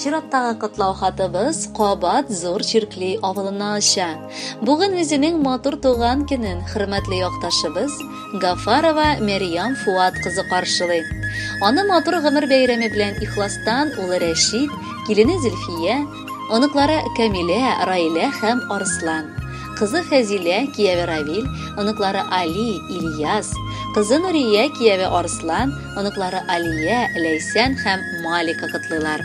Чираттагы котлау хатыбыз кабат Зур Чиркли авылына оча. Бүген үзенең матур туган көнен хөрмәтле якташыбыз Гафарова Мәрьям Фуат кызы каршылый. Аны матур гомер бәйрәме белән ихластан улы Рәшит, килене Зөлфия, оныклары Камилә, Раилә һәм Арслан, кызы Фәзилә, кияве Равил, оныклары Али, Ильяс, кызы Нурия, кияве Арслан, оныклары Алия, Ләйсән һәм Малика котлыйлар.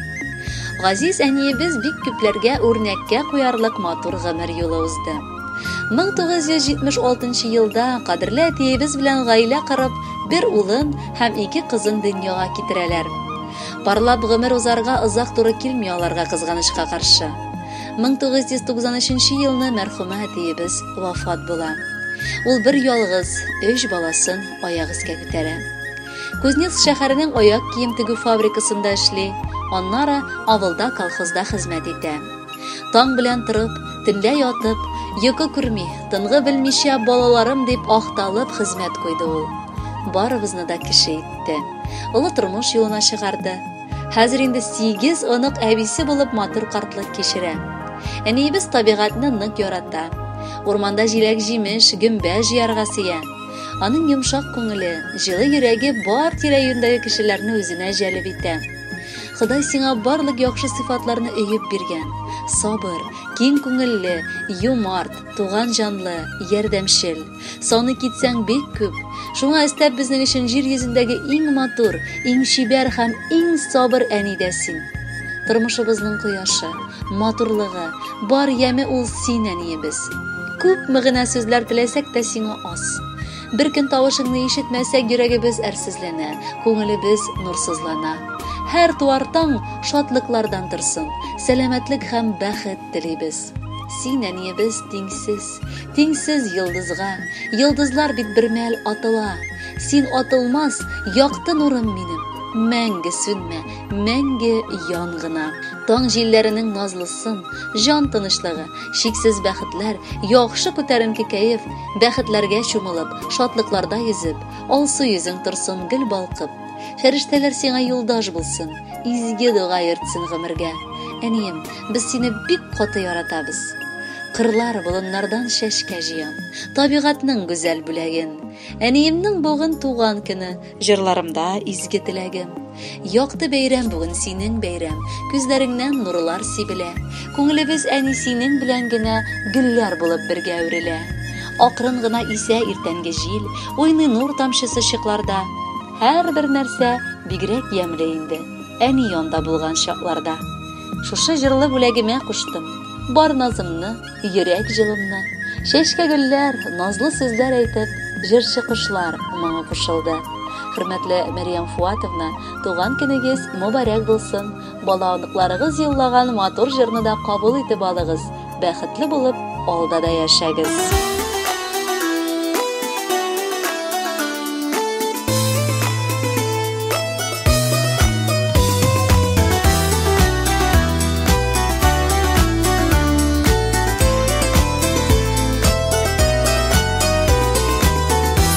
Газиз әниебез бик күпләргә үрнәккә куярлык матур гомер юлы узды. 1976 елда кадерле әтиебез белән гаилә корып, бер улын һәм ике кызын дөньяга китерәләр. Парлап гомер узарга озак туры килми аларга кызганычка каршы. 1993 елны мәрхүмә әтиебез вафат була. Ул бер ялгыз, өч баласын аяк өскә күтәрә. Кузнецк шәһәренең аяк кием тегү фабрикасында эшли, аннары авылда колхозда хезмәт итә. Таң белән торып, төнлә ятып, йокы күрми, тынгы белмичә балаларым дип ахталып хезмәт куйды ул. Барыбызны да кеше итте. Олы тормыш юлына чыгарды. Хәзер инде 8 онык әбисе булып матур картлык кичерә. Әниебез табигатьне нык ярата. Урманда җиләк-җимеш, гөмбә җыярга сөя. Аның йомшак күңеле, җылы йөрәге бар тирә-юньдәге кешеләрне үзенә җәлеп итә. Ходай сиңа барлык яхшы сыйфатларны өеп биргән. Сабыр, киң күңелле, юмарт, туган җанлы, ярдәмчел. Саны китсәң бик күп. Шуңа өстәп безнең өчен җир йөзендәге иң матур, иң чибәр һәм иң сабыр әни дә син. Тормышыбызның кояшы, матурлыгы, бар яме ул син, әниебез. Күпме генә сүзләр теләсәк тә сиңа аз. Бер көн тавышыңны ишетмәсәк, йөрәгебез әрсезләнә, күңелебез нурсызлана. Һәр туар таң шатлыклардан торсын, сәламәтлек һәм бәхет телибез. Син, әниебез, тиңсез, тиңсез йолдызга. Йолдызлар бит бер мәл атыла. Син атылмас, якты нурым минем. Мәңге сүнмә, мәңге ян гына. Таң җилләренең назлысын, җан тынычлыгы, чиксез бәхетләр, яхшы күтәренке кәеф, бәхетләргә чумылып, шатлыкларда йөзеп, алсу йөзең торсын гел балкып. Фәрештәләр сиңа юлдаш булсын, изге дога йөртсен гомергә. Әнием, без сине бик каты яратабыз. Кырлар, болыннардан чәчкә җыям, табигатьнең гүзәл бүләген. Әниемнең бүген туган көне, Җырларымда изге теләгем. Якты бәйрәм бүген синең бәйрәм, Күзләреңнән нурлар сибелә. Күңелебез әни синең белән генә Гөлләр булып бергә үрелә. Акрын гына исә иртәнге җил, Уйный нур тамчысы чыкларда. Һәрбер нәрсә бигрәк ямьле инде, Әни янда булган чакларда. Шушы җырлы бүләгемә куштым, Бар назымны, йөрәк җылымны. Чәчкә гөлләр, назлы сүзләр әйтеп, җырчы кошлар моңы кушылды. Хөрмәтле Мәрьям Фуатовна, туган көнегез мөбарәк булсын. Бала оныкларыгыз юллаган матур җырны да кабул итеп алыгыз. Бәхетле булып, алда да яшәгез.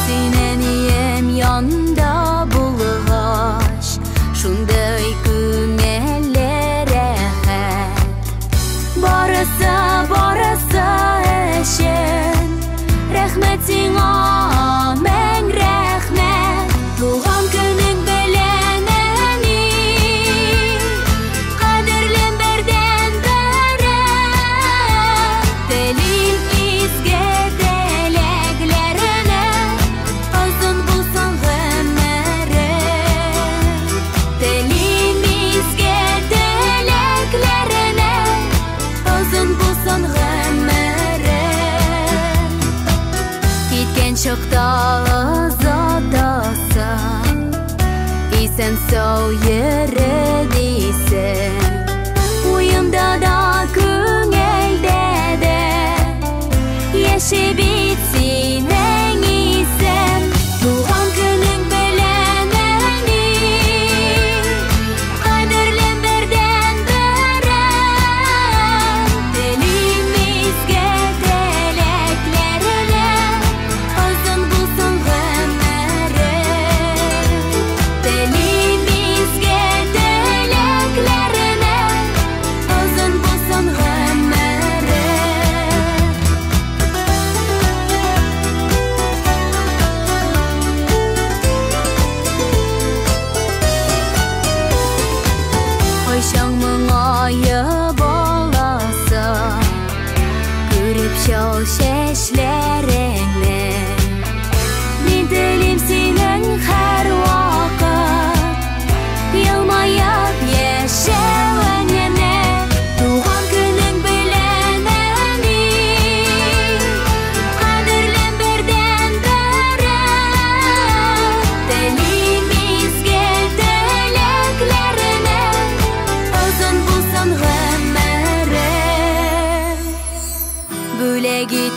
Син әнием янда булгач, шундый күңелле рәхәт. Барысы, барысы өчен рәхмәт сиңа, мең рәхмәт. Туган көнең белән, әни, кадерлем бердән-берем. Телим изге теләкләренә, озын булсын гомерең. Телим изге теләкләренә, озын булсын гомерең. Киткән чакта озатасың, исән сау йөре дисең. Уемда да, күңелдә дә яши бит синең исем. Туган көнең белән, әни, кадерлем бердән-берем. Телим изге теләкләренә, озын булсын гомерең. Телим изге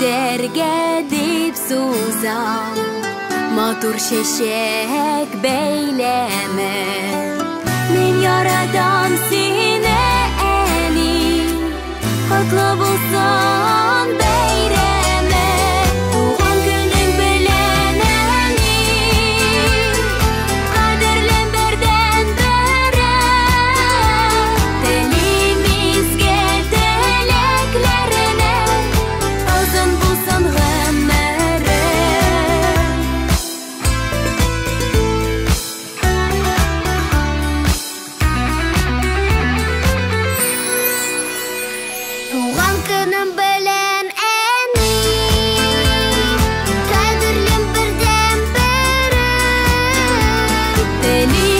Итәргә дип сузам матур чәчәк бәйләме. Мин яратам сине, әни, котлы булсын бәйрәме. Туган көнең белән, әни, кадерлем бердәнберем. Телим изге теләкләренә, озын булсын гомерең. Туган көнем белән, әни, кадерлем бердәнберем. Телим